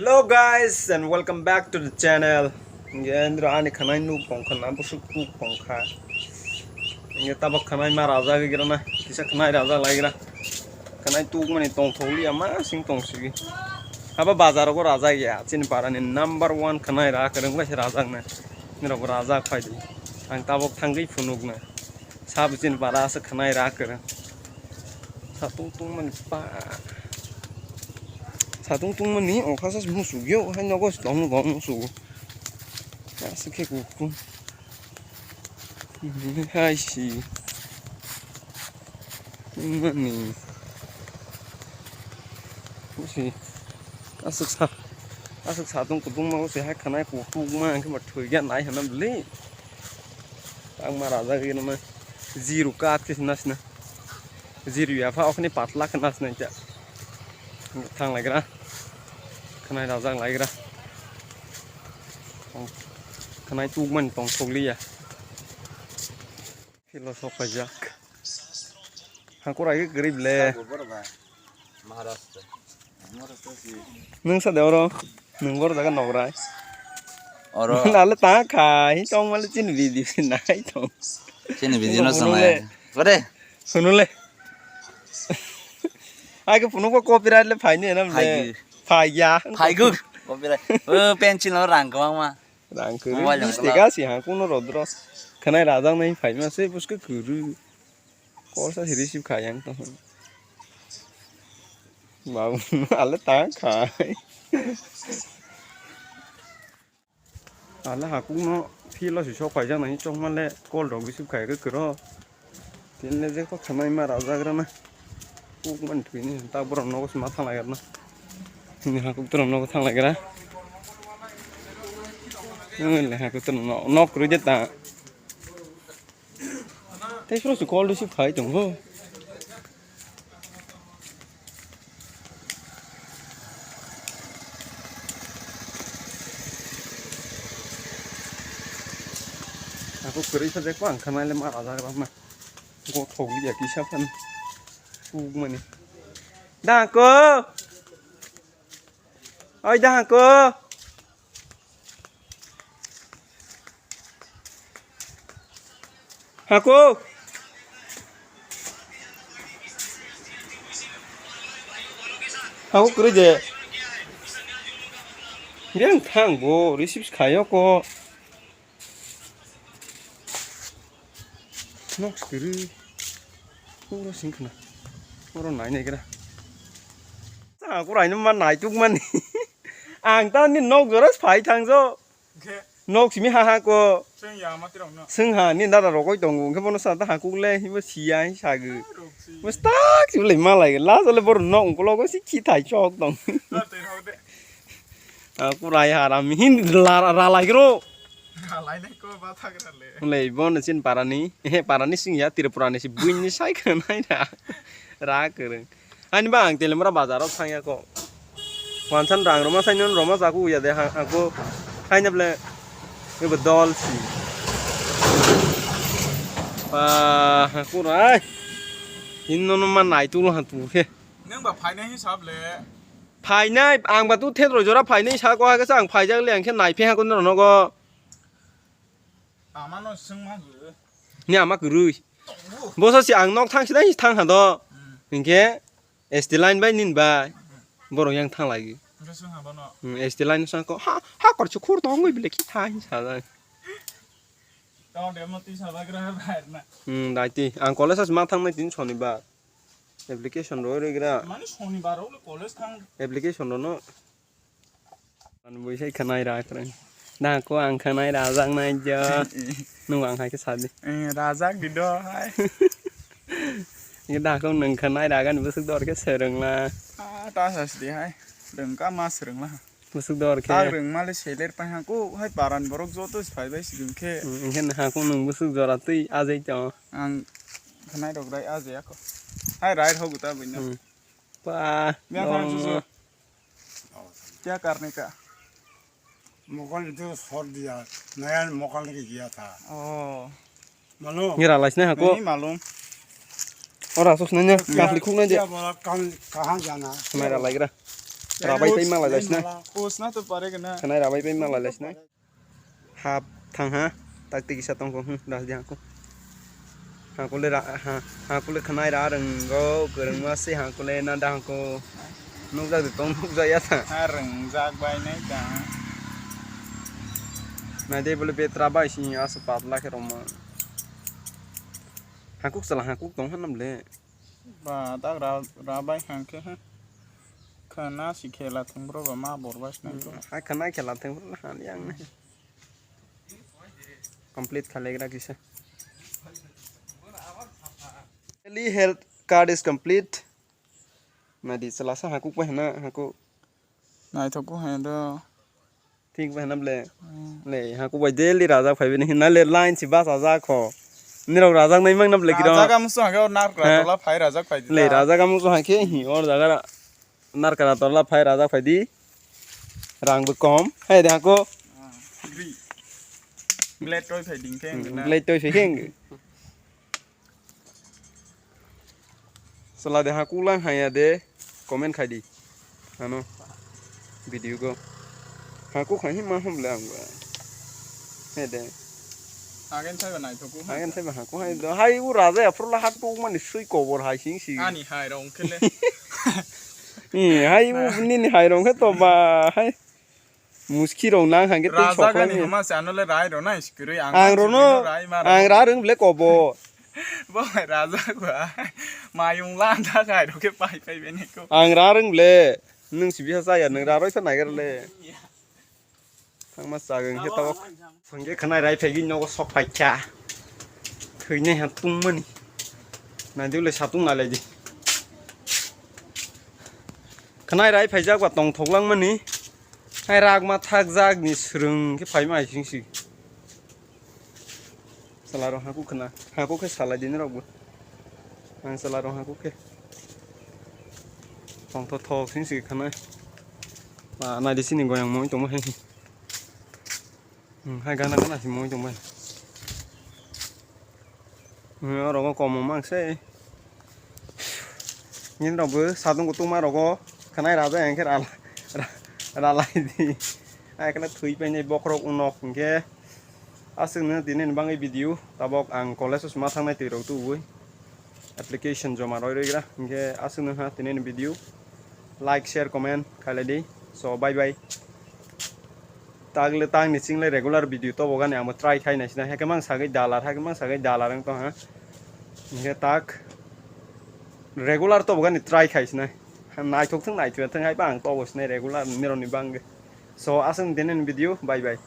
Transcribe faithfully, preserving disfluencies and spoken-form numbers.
Hello guys and welcome back to the channel. Nge andro ani khanai nuk tongkha na busuk nuk tongkha. Nge tabok khanai ma rajak gira na kisa khanai rajak lai gira. Khanai tuk mani tong thok liya ma sing tong sigi. Haba bazar go rajak ya chini para ni number one khanai ra kereng bai rajak na. Nirok rajak phai di. Ang tabok thangwi phunuk na. Sabo chini para asa khanai ra kereng. Satung tung mani pa. Satung tung mani o khasa musuk yo hai nogo tong go musuk. Asa khe kuku. Hai si. Mani. Usi. Asuk sa. Asuk satung kutung ma usi hai khanai kuku ma ang khe ma thoi ga nai hana bli. Ang ma raja gina ma. Zero kat khe sina sina. Zero ya pha okhni patla khna sina ja. Thang lai gra. Khanai rajak lai gra. Khanai tuk mani tong thok liya. Philo sok paijak. Hangkor ai gari ble. Maharashtra. Nwng sa de oro. Nwng bor jaga nograi. Oro. Nale ta khai tong male chin video nai tong. Chini video no phunuk sanai. Le. Bade. Phunuk le. Ai ko phunuk ko copyright le phai ni na le. Phai. Phai ya. Phai gu. Copyright. O pencil no rang kwbang ma. Rang kwrwi. Mobile bis no tega si ha kuno rodro. Khanai rajak nai phai ma se buske kwrwi. Call sa si receive kha yang to. Babu, ale ta khai. Ale hakuk no philo si sok phai jak nai chok ma le call rok receive khai khe kwrwi. Tin le je kok khanai ma rajak rana. Kuk man thwi ni ta borok nogo sima thang lai rana. Ni hakuk torom nogo thang lai gra. Ni le hakuk torom nok rwi je ta. Tei suro se call receive khai tong ho. Ako kwrwi sa jek ang khanai le ma rajak rok ma. Go thok liya kisa phan. Uk mani. Da ko. Oi da ko. Hako. Hako kwrwi de. Yang thang bo receive khayo ko. Nok kwrwi. Oro sing khna. Oro nai nai gra. Hako raino ma nai tuk mani. Ang ta ni nok jora phai thang jo. Nok simi ha ha ko. Seng ya ma tirok no. Seng ha ni dada rokoi tongo. Hwnkhe bono sa ta ha kuk le, hibo siya, hi sagu. Rok si. Bo stak si le ma lai. Last le bor nok ungkolo go si khi thai chok tong. Ta te rok de. A kurai haram hin la, ra lai gro. Ra lai nai ko ba thak ra le. Le bono chin parani. He parani sing ya Tripura ni si buin ni sai khanai da. Ra kwrwng. Ani ba ang Telemura bazar o thang ya ko. Wansan rang roma sai non roma jaku ya de ha, ha ko. Hai na ble. Ebo dol si. Pa ha ko rai. Hin no no ma nai tu ha tu he. Nang ba phainai hisab le. Phainai ang ba tu thet roi jora phainai sa ko ha ke sa ang phaijak le ang khe nai phe ha ko no no go. Ama no seng ma gw. Ni ama kwrwi. Bosa si ang nok thang sinai thang ha do. Hmm. Hinkhe S T line bai nin bai. Borok yang thang lagi. Hwnkhe swng ha bono. Hmm, S T line swng ko, "Ha, ha, kor chukhur tong gwi bile khi tha," hin sa jai. Tong de mo twi sa bagra bai na. Hmm, dai ti. Ang college as ma thang nai tin sonibar. Application roi roi gra. Mani sonibar rok le college thang. Application rok no. Ang bui sai khanai ra kwrwng. Da ko ang khanai ra jak nai jo. Nung ang hai khe sa di. Eh, ra jak di do hai. Nge da ko nung khanai ra gan busuk dor khe sereng la. Ah, ta sa sidi hai. Dengka ma sereng la. Busuk dor khe. Ta reng ma le seler pai ha ko hai paran borok joto phai bai sidung khe. Hmm, hwnkhe ha ko nung busuk jora twi ajai to. Ang khanai rok rai ajai ako. Hai rai ho guta buino. Hmm. Pa. Mia thang no, susu. No. क्या करने का? मोकल तो छोड़ दिया, नया मोकल के किया था। ओ। मालूम? Ngira lai sini hako. नहीं मालूम। Ora sos nanya, क्या, kafli khuk nanya. क्या बोला, कहाँ, कहाँ जाना? Mai ra lai gra. Rabai pai malai lai sinai. Post na to pare gana. Khanai rabai pai malai lai sinai. Hap thang ha. Tak tiki sa tong ko. Hmm, ras di hangko. Hangko le ra ha. Hangko le khanai ra reng go. Kereng ma se hangko le na da hangko. Nuk jak de tong nuk jak ya ta. Ha reng jak bai nai ta. Na de bole betra bai si aso pat la khe roma. Hangkuk sala hangkuk tong hanam le. Ba tak ra ra bai hangke ha. Khana si khela thung bro ba ma bor bai sinai bro. Ha khana khela thung bro ha yang ne. Complete khalegra kisa. Daily health card is complete. Na di sala sa hangkuk bai hana hangkuk. Naithok ko hai do. Thik bai hana ble. Hmm. Le hangkuk bai daily rajak phai bini hina le line si bas ajak kho. Nirok rajak nai mang na ble kiro. Rajak amusu hangke or narkra tola phai rajak phai di. Le rajak amusu hangke hi or jaga narkra tola phai rajak phai di. Rang bo kom. Hai de hangko. Blade toi phai ding ke. Blade toi phai ke. Sala de ha kulang haya de comment khai di. Ano video go. Ha ku khai ma hum le ang ba. He de. Agen sai ba nai thoku. Agen sai ba ha ku hai do. Hai u raja ya purla ha ku mani sui kobor hai sing si. Ani hai rong kele. Ni hai u ni ni hai rong he to ba hai. Muski rong nang hangke tei Raja gani soklangni. Hama se ano le rai ro na iskirui ang Ang rono, rai ma ang ra rung ble kobo. Bo raja gua. Mayung la da kai ro ke pai pai bene ko. Ang ra rung ble. Nung si bisa saya nung ra roi sa naigar le. Thang ma sa geng he tabok. Sangke khanai rai phai gin nogo sok phai kha. Thwinai ha tung mani. Nai dule satung nalai di. Khanai rai phaijak ba tongthok langmani. Hai rak ma thakjak ni swrwng khe phaima hai sing si. Sala rok haku khna, haku khe salai di norok bo. Ang sala rok haku khe. Tongthok thok sing si khanai. Ba nai di sini goyang moi tongma hai. Hmm, hai gana gana si moi tongma. Hmm, oro go kom mang se. Nini rok bo sadung kutung ma rogo khanai raja yang khe rala ralai di. Ai kena thwi painai bokrok unok hingke aswk no tini ni bagwi video tabok ang college o sima thangnai twi rok tubui application joma roi roi gra hingke aswk no ha tini ni video like share comment khailai di so bye bye. Tagle tang ni ching le regular video to bogani amo try khai nai sinai hake mang sagwi dalar hake mang sagwi dalar ang to ha. Hingke tak regular to bogani try khai sinai. Naithok thung naithok thung hai bang to bo sinai regular nironi bangge. So aswk denen video bye bye.